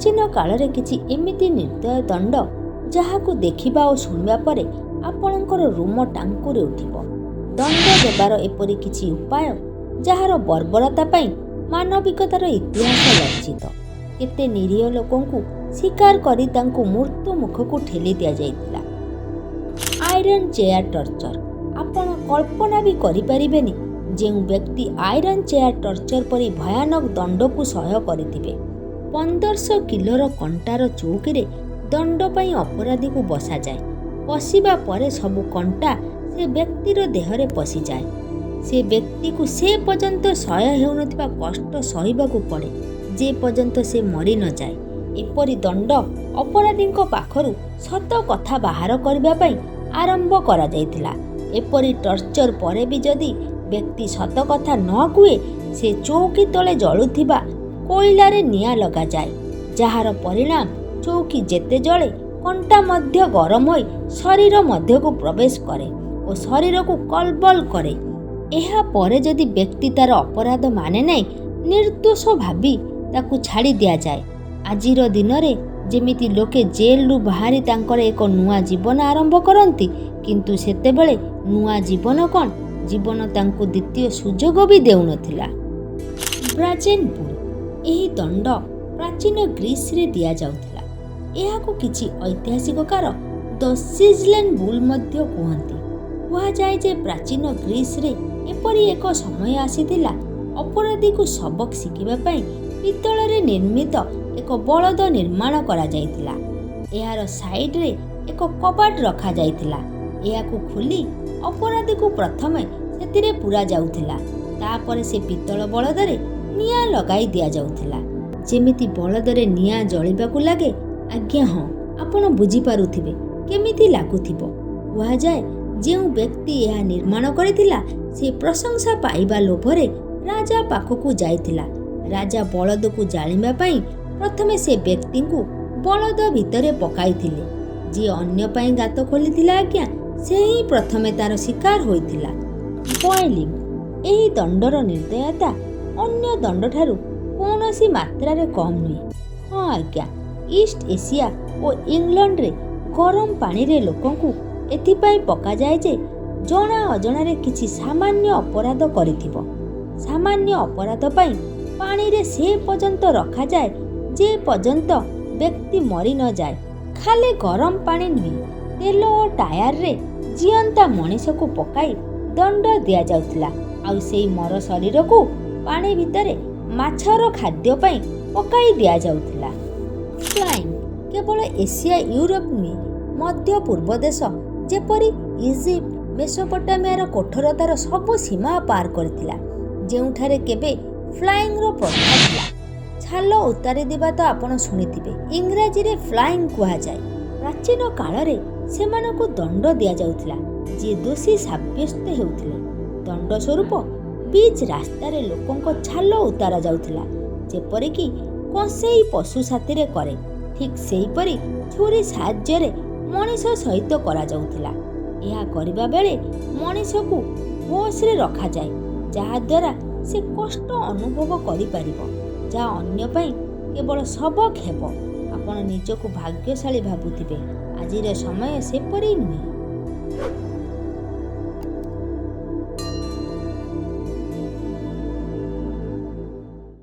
ପ୍ରାଚୀନ କାଳରେ କିଛି ଏମିତି ନିର୍ଦ୍ଦୟ ଦଣ୍ଡ, ଯାହାକୁ ଦେଖିବା ଓ ଶୁଣିବା ପରେ ଆପଣଙ୍କର ରୋମ ଟାଙ୍କୁରି ଉଠିବ। ଦଣ୍ଡ ଦେବାର ଏପରି କିଛି ଉପାୟ, ଯାହାର ବର୍ବରତା ପାଇଁ ମାନବିକତାର ଇତିହାସ ଲଜ୍ଜିତ। କେତେ ନିରୀହ ଲୋକଙ୍କୁ ଶିକାର କରି ତାଙ୍କୁ ମୃତ୍ୟୁ ମୁଖକୁ ଠେଲି ଦିଆଯାଇଥିଲା। Iron chair torture. ଆପଣ କଳ୍ପନା ବି କରିପାରିବେନି, ଯେଉଁ ବ୍ୟକ୍ତି ଆଇରନ୍ ଚେୟାର ଟର୍ଚର ପରି ଭୟାନକ ଦଣ୍ଡକୁ ସହ୍ୟ କରିଥିବେ। 1500 କିଲୋର କଣ୍ଟାର ଚୌକିରେ ଦଣ୍ଡ ପାଇଁ ଅପରାଧୀକୁ ବସାଯାଏ। ବସିବା ପରେ ସବୁ କଣ୍ଟା ସେ ବ୍ୟକ୍ତିର ଦେହରେ ପଶିଯାଏ। ସେ ବ୍ୟକ୍ତିକୁ ସେ ପର୍ଯ୍ୟନ୍ତ ସହ୍ୟ ହେଉନଥିବା କଷ୍ଟ ସହିବାକୁ ପଡ଼େ, ଯେ ପର୍ଯ୍ୟନ୍ତ ସେ ମରି ନଯାଏ। ଏପରି ଦଣ୍ଡ ଅପରାଧୀଙ୍କ ପାଖରୁ ସତ କଥା ବାହାର କରିବା ପାଇଁ ଆରମ୍ଭ କରାଯାଇଥିଲା। ଏପରି ଟର୍ଚର ପରେ ବି ଯଦି ବ୍ୟକ୍ତି ସତ କଥା ନ କୁହେ, ସେ ଚୌକି ତଳେ ଜଳୁଥିବା କୋଇଲାରେ ନିଆଁ ଲଗାଯାଏ, ଯାହାର ପରିଣାମ ଚୌକି ଯେତେ ଜଳେ, କଣ୍ଟା ମଧ୍ୟ ଗରମ ହୋଇ ଶରୀର ମଧ୍ୟକୁ ପ୍ରବେଶ କରେ ଓ ଶରୀରକୁ କଲବଲ କରେ। ଏହା ପରେ ଯଦି ବ୍ୟକ୍ତି ତାର ଅପରାଧ ମାନେ ନାହିଁ, ନିର୍ଦ୍ଦୋଷ ଭାବି ତାକୁ ଛାଡ଼ି ଦିଆଯାଏ। ଆଜିର ଦିନରେ ଯେମିତି ଲୋକେ ଜେଲରୁ ବାହାରି ତାଙ୍କର ଏକ ନୂଆ ଜୀବନ ଆରମ୍ଭ କରନ୍ତି, କିନ୍ତୁ ସେତେବେଳେ ନୂଆ ଜୀବନ କ'ଣ, ଜୀବନ ତାଙ୍କୁ ଦ୍ୱିତୀୟ ସୁଯୋଗ ବି ଦେଉନଥିଲା। ବ୍ରାଜେନ୍ ବୁଲ୍। ଏହି ଦଣ୍ଡ ପ୍ରାଚୀନ ଗ୍ରୀସରେ ଦିଆଯାଉଥିଲା। ଏହାକୁ କିଛି ଐତିହାସିକକାର ଦ ସିଜଲିଂ ବୁଲ୍ ମଧ୍ୟ କୁହନ୍ତି। କୁହାଯାଏ ଯେ ପ୍ରାଚୀନ ଗ୍ରୀସରେ ଏପରି ଏକ ସମୟ ଆସିଥିଲା, ଅପରାଧୀକୁ ସବକ ଶିଖିବା ପାଇଁ ପିତ୍ତଳରେ ନିର୍ମିତ ଏକ ବଳଦ ନିର୍ମାଣ କରାଯାଇଥିଲା। ଏହାର ସାଇଡରେ ଏକ କବାଟ ରଖାଯାଇଥିଲା। ଏହାକୁ ଖୋଲି ଅପରାଧୀକୁ ପ୍ରଥମେ ସେଥିରେ ପୁରାଯାଉଥିଲା। ତାପରେ ସେ ପିତ୍ତଳ ବଳଦରେ ନିଆଁ ଲଗାଇ ଦିଆଯାଉଥିଲା। ଯେମିତି ବଳଦରେ ନିଆଁ ଜଳିବାକୁ ଲାଗେ, ଆଜ୍ଞା ହଁ, ଆପଣ ବୁଝିପାରୁଥିବେ କେମିତି ଲାଗୁଥିବ। କୁହାଯାଏ, ଯେଉଁ ବ୍ୟକ୍ତି ଏହା ନିର୍ମାଣ କରିଥିଲା, ସେ ପ୍ରଶଂସା ପାଇବା ଲୋଭରେ ରାଜା ପାଖକୁ ଯାଇଥିଲା। ରାଜା ବଳଦକୁ ଜାଳିବା ପାଇଁ ପ୍ରଥମେ ସେ ବ୍ୟକ୍ତିଙ୍କୁ ବଳଦ ଭିତରେ ପକାଇଥିଲେ। ଯିଏ ଅନ୍ୟ ପାଇଁ ଗାତ ଖୋଲିଥିଲା ଆଜ୍ଞା, ସେ ହିଁ ପ୍ରଥମେ ତାର ଶିକାର ହୋଇଥିଲା। ବଏଲିଂ। ଏହି ଦଣ୍ଡର ନିର୍ଦ୍ଦୟତା ଅନ୍ୟ ଦଣ୍ଡଠାରୁ କୌଣସି ମାତ୍ରାରେ କମ୍ ନୁହେଁ। ହଁ ଆଜ୍ଞା, ଇଷ୍ଟ ଏସିଆ ଓ ଇଂଲଣ୍ଡରେ ଗରମ ପାଣିରେ ଲୋକଙ୍କୁ ଏଥିପାଇଁ ପକାଯାଏ ଯେ ଜଣା ଅଜଣାରେ କିଛି ସାମାନ୍ୟ ଅପରାଧ କରିଥିବ। ସାମାନ୍ୟ ଅପରାଧ ପାଇଁ ପାଣିରେ ସେ ପର୍ଯ୍ୟନ୍ତ ରଖାଯାଏ, ଯେ ପର୍ଯ୍ୟନ୍ତ ବ୍ୟକ୍ତି ମରି ନଯାଏ। ଖାଲି ଗରମ ପାଣି ନୁହେଁ, ତେଲ ଓ ଟାୟାରରେ ଜିଅନ୍ତା ମଣିଷକୁ ପକାଇ ଦଣ୍ଡ ଦିଆଯାଉଥିଲା। ଆଉ ସେଇ ମର ଶରୀରକୁ ପାଣି ଭିତରେ ମାଛର ଖାଦ୍ୟ ପାଇଁ ପକାଇ ଦିଆଯାଉଥିଲା। ଫ୍ଲାଇଂ। କେବଳ ଏସିଆ, ୟୁରୋପ ନୁହେଁ, ମଧ୍ୟ ପୂର୍ବ ଦେଶ ଯେପରି ଇଜିପ୍ଟ, ମେସୋପଟାମିଆର କଠୋରତାର ସବୁ ସୀମା ପାର କରିଥିଲା, ଯେଉଁଠାରେ କେବେ ଫ୍ଲାଇଂର ପ୍ରଥା ଥିଲା। ଛାଲ ଉତାରି ଦେବା ତ ଆପଣ ଶୁଣିଥିବେ, ଇଂରାଜୀରେ ଫ୍ଲାଇଂ କୁହାଯାଏ। ପ୍ରାଚୀନ କାଳରେ ସେମାନଙ୍କୁ ଦଣ୍ଡ ଦିଆଯାଉଥିଲା, ଯିଏ ଦୋଷୀ ସାବ୍ୟସ୍ତ ହେଉଥିଲେ। ଦଣ୍ଡ ସ୍ୱରୂପ ବିଚ୍ ରାସ୍ତାରେ ଲୋକଙ୍କ ଛାଲ ଉତାରା ଯାଉଥିଲା। ଯେପରିକି କଂସେଇ ପଶୁ ସାଥିରେ କରେ, ଠିକ୍ ସେହିପରି ଛୁରୀ ସାହାଯ୍ୟରେ ମଣିଷ ସହିତ କରାଯାଉଥିଲା। ଏହା କରିବା ବେଳେ ମଣିଷକୁ ହୋସରେ ରଖାଯାଏ, ଯାହାଦ୍ୱାରା ସେ କଷ୍ଟ ଅନୁଭବ କରିପାରିବ, ଯାହା ଅନ୍ୟ ପାଇଁ କେବଳ ସବକ ହେବ। ଆପଣ ନିଜକୁ ଭାଗ୍ୟଶାଳୀ ଭାବୁଥିବେ, ଆଜିର ସମୟ ସେପରି ନୁହେଁ।